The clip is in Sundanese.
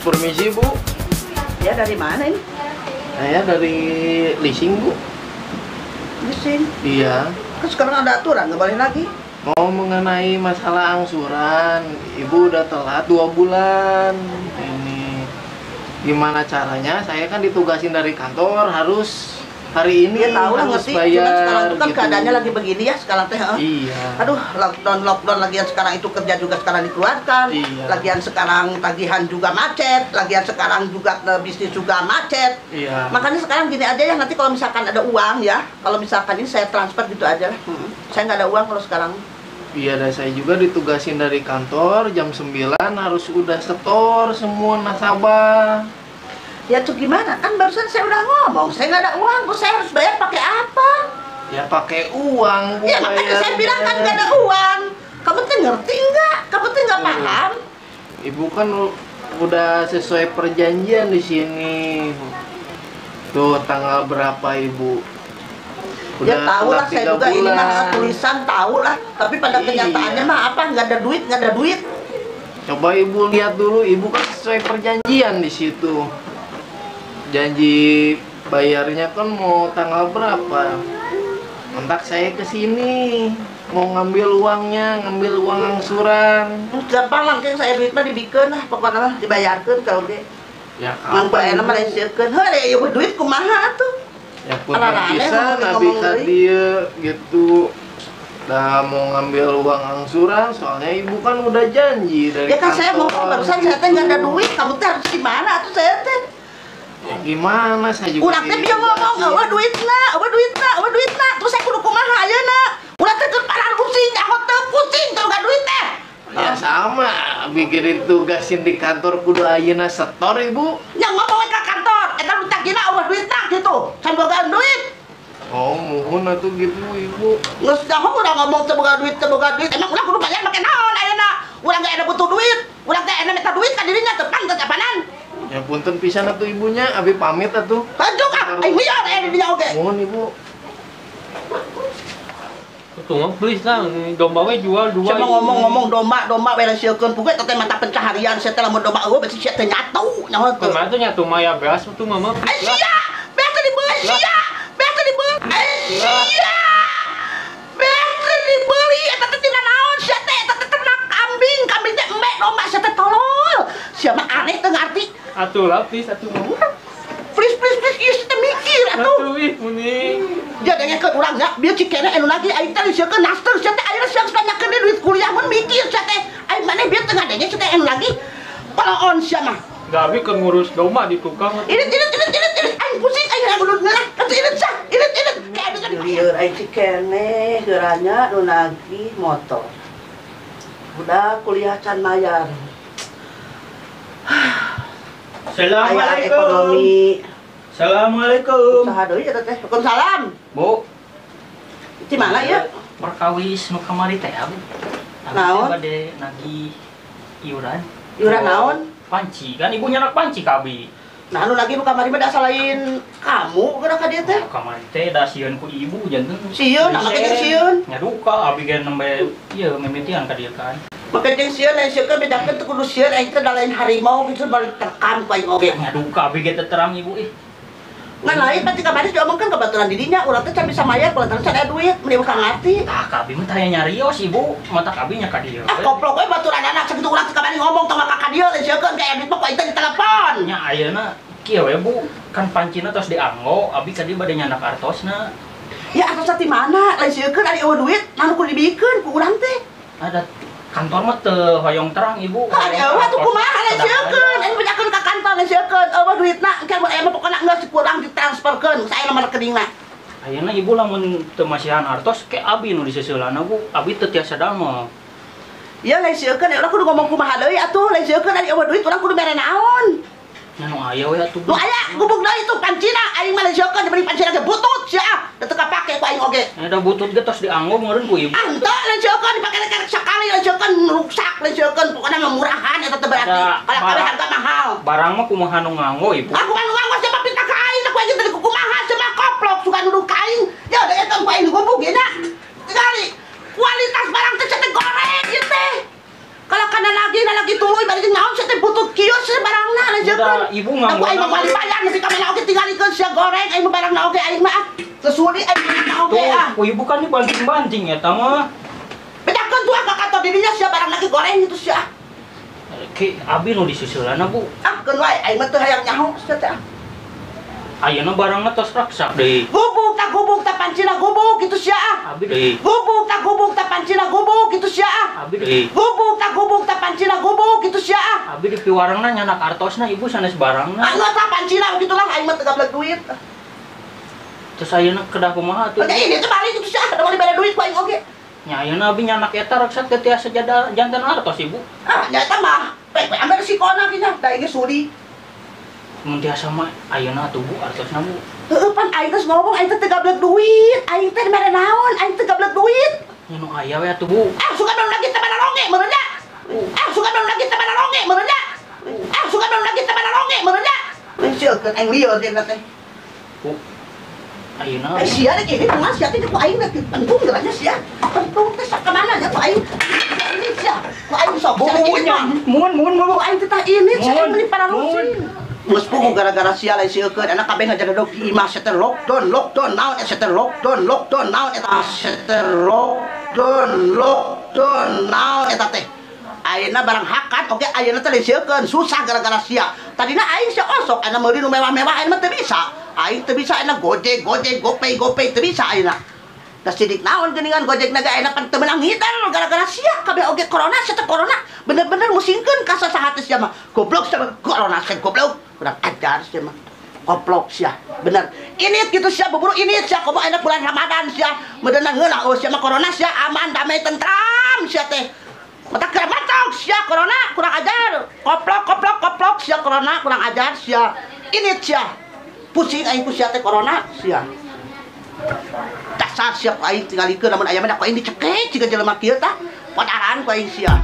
Permisi, Bu. Ya, dari mana ini? Saya dari leasing, Bu. Leasing? Iya. Kan sekarang ada aturan, nggak boleh lagi. Mau mengenai masalah angsuran, Ibu udah telat 2 bulan. Ini gimana caranya? Saya kan ditugasin dari kantor harus hari ini ya, tahu lah, harus ngerti. Bayar. Cuman sekarang itu kan gitu. Keadaannya lagi begini ya sekarang teh. Iya. Aduh, lockdown lagian sekarang itu kerja juga sekarang dikeluarkan. Iya. Lagian sekarang tagihan juga macet, lagian sekarang juga bisnis juga macet. Iya. Makanya sekarang gini aja ya, nanti kalau misalkan ada uang ya, kalau misalkan ini saya transfer gitu aja lah. Saya nggak ada uang kalau sekarang. Iya, dan saya juga ditugasin dari kantor jam 9 harus udah setor semua nasabah. Ya tuh gimana? Kan barusan saya udah ngomong, saya nggak ada uang, Bu. Saya harus bayar pakai apa? Ya pakai uang, Bu. Ya makanya saya bilang kan nggak ada uang. Kamu tuh ngerti nggak? Kamu tuh nggak paham? Ibu kan udah sesuai perjanjian di sini. Tuh tanggal berapa Ibu? Udah ya tahu lah, saya juga bulan. Ini mah tulisan tahu lah, tapi pada kenyataannya mah apa, nggak ada duit, nggak ada duit. Coba Ibu lihat dulu, Ibu kan sesuai perjanjian di situ. Janji bayarnya kan mau tanggal berapa? Kontak saya ke sini, mau ngambil uangnya, ngambil uang angsuran. Gampang lah, kayak saya duit mah dibikeun lah, pokoknya mah dibayarkeun kalau ge. Ya kapan? Mah lesiekeun, heuh ieu duit kumaha atuh? Ya pun bisa, nabi ka dieu gitu. Dah mau ngambil uang angsuran, soalnya Ibu kan udah janji dari ya kan kantor. Saya ngomong barusan saya teh nggak ada duit, kamu teh harus gimana atuh saya teh? Ya gimana, saya juga urang teh bieu ngomong, eueuh duitna, eueuh duitna, eueuh duitna, terus saya kudu kumaha ayeuna? Urang teh keur parah pusing, nyaho teu pusing teu boga duit teh. Ya sama, bikin tugasin di kantor kudu ayeuna setor Ibu. Ya ngomong we ka kantor, eta nu tagina eueuh duitna gitu, can bogaan duit. Oh, muhun atuh gitu Ibu. Geus nyaho urang ngomong teu boga duit, teu boga duit, emang urang kudu bayar make naon ayeuna? Urang ge butuh duit, urang teh enak minta duit ka dirinya teu pantes apanan. Ya punten pisan atuh ibunya, abi pamit atuh. Lanjut ah, aing liar aya di dinya oge. Mohon Ibu. Tunggu please lah, domba we jual 2. Saya ngomong-ngomong domba, domba we lesiekeun puguh eta teh mata pencaharian saya teh lamun domba eueuh besi sia teh nyatu nyaho teu. Kumaha tuh nyatu mah ya beas tuh mama. Ai sia, beas teh dibeli sia. Beas teh dibeli. Ai sia. Beas teh dibeli eta teh tina naon sia teh eta teh ternak kambing, kambing teh embe domba sia teh tolol. Sia mah aneh teu ngarti. Atuh lah please atuh mama. Please please please ieu teh mikir atuh. Atuh ih mending. Dia dengekeun urang nya, bieu cikene anu lagi aing teh disiekeun naster sia teh ayeuna sia geus nanyakeun duit kuliah mun mikir sia teh. Aing maneh bieu teu ngadenge sia teh anu lagi. Paloon sia mah. Da abi keur ngurus domba di tukang. Irit irit irit irit irit aing pusing aing hayang ngeunah. Atuh irit sah, irit irit. Kayak anu lieur aing cikene geuranya nu nagih motor. Udah kuliah can mayar. Assalamualaikum. Ekonomi. Assalamualaikum. Usaha deui eta teh. Waalaikumsalam. Bu. Di mana ieu? Perkawis nu kamari teh, Bu. Naon? Bade nagih iuran. Iuran naon? Panci. Kan ibu nyanak panci ka abi. Nah, anu lagi nu kamari mah da salain kamu geura ka dieu teh. Kamari teh da sieun ku ibu janten. Sieun, nah make jeung sieun. Nya duka abi ge nembe ieu mimitian ka dieu kan. Make jeung sieun lain sieun bedakeun teu kudu sieun aing teh da lain harimau gitu balik terkam ku aing oge. Nya duka abi ge teh terang ibu ih. Ngan lain pasti kamari diomongkeun ka baturan dirinya urang teh can bisa mayar kulantaran can aya duit meni buka ngarti. Tah ka abi mah teh nyarios ibu, mata ka abi nya ka dieu. Ah koplok we baturan anak sakitu urang teh kamari ngomong tong ka dieu lain sieun ka duit mah ku aing teh ditelepon. Nya ayeuna kieu we Bu, kan pancina tos dianggo, abi ka dieu bade nyandak artosna. Ya artosna ti mana? Lain sieun ari eueuh duit, naon kudu dibikeun ku urang teh. Ada kantor mah teu hoyong terang ibu. Kan eueuh atuh kumaha lain sieun, aing bejakeun ka kantor lain sieun, eueuh duitna engke mun aya mah pokona geus kurang ditransferkeun saya nomor rekeningna. Ayeuna ibu lamun teu masihan artos ke abi nu diseuseulana Bu, abi teu tiasa damel. Ya lain sieun, urang kudu ngomong kumaha deui atuh, lain sieun ari eueuh duit urang kudu mere naon. Nya nu aya we atuh. Nu aya gubuk deui tuh pancina, aing mah lain sieun diberi pancina ge butut sia, teu kapake ku aing oge. Ada butut ge tos dianggo meureun ku ibu. Ah henteu lain sieun dipake rek sakali lain sieun rusak lain sieun pokona mah murahan eta teh berarti. Kalau kabeh harga mahal. Barang mah kumaha nu nganggo ibu. Aku mah nu nganggo siapa pinta ka aing, aku aing teh kumaha sia koplok suka nuduh ka aing. Ya da eta ku aing gubuk ge nya. Tingali kualitas barang teh teh goreng ieu teh. Kalau kana lagi tuluy bari naon sia teh butut kieu sia barangna lain ibu nganggo. Aing mah moal dibayar nepi ka mana oge tingalikeun sia goreng aing mah barangna oge aing mah ah. Teu sudi aing barangna oge ah. Tuh, ibu kan dibanting-banting eta mah. Bedakeun tuh ka kantor dirinya sia barangna ge goreng gitu sia. Ki abi nu disusulana Bu. Ah keun wae aing mah teu hayang nyaho sia teh. Ayeuna barangna tos raksa deui. Gubuk tak pancina gubuk gitu sia ah. Abi deui. Gubuk tak pancina gubuk gitu sia ah. Abi deui. Gubuk tak pancina gubuk gitu sia ah. Abi di piwarangna nyanak artosna ibu sanes barangna. Ah tah pancina gitu lah aing mah teu gablek duit. Terus ayeuna kedah kumaha atuh? Oke ini teh balik gitu sia ah, da moal dibere duit ku aing oge. Nya ayeuna abi nyanak eta raksa teu tiasa jantan artos ibu. Ah nya eta mah bae we ambil resikona kieu nya da ieu sudi. Mun tiasa mah ayeuna atuh Bu artosna Bu. Heueuh pan aing geus ngomong aing teh teu gablek duit, aing teh mere naon, aing teu gablek duit. Nya nu aya we atuh Bu. Ah suka nu lagi teh ronge meureun nya. Ah suka nu lagi teh ronge meureun nya. Ah suka nu lagi teh ronge meureun nya. Sieun aing lieur dieuna teh. Bu. Ayeuna. Eh sia rek ini kumaha sia teh ku aing teh pentung geuranya sia. Pentung teh sakamana nya ku aing. Ini sia, ku aing sok. Bu, nya mun mun ku aing teh tah ini sia meuli paralusin. Geus puguh gara-gara sia lain siekeun anak kabeh ngajadodog di imah sia teh lockdown lockdown naon eta teh lockdown lockdown naon eta teh lockdown lockdown naon eta teh ayeuna barang hakat oge ayeuna teh lain siekeun susah gara-gara sia tadina aing sia osok ayeuna meuli nu mewah-mewah ayeuna mah teu bisa aing teu bisa ayeuna Gojek Gojek GoPay GoPay teu bisa ayeuna da sidik naon geuningan Gojek na ge ayeuna pan teu meunang ngider gara-gara sia kabeh oge corona sia teh corona bener-bener musingkeun ka saha teh sia mah goblok sia mah corona sia goblok kurang ajar sia mah goblok sia bener ini gitu sia buburu ini sia komo ayeuna bulan Ramadan sia medeuna ngeunah oh sia mah corona sia aman damai tentram sia teh mata keur matok sia corona kurang ajar koplok koplok koplok sia corona kurang ajar sia ini sia pusing aing ku sia teh corona sia dasar sia ku aing tingalikeun lamun aya mah ku aing dicekek jiga jelema kieu tah podaran ku aing sia.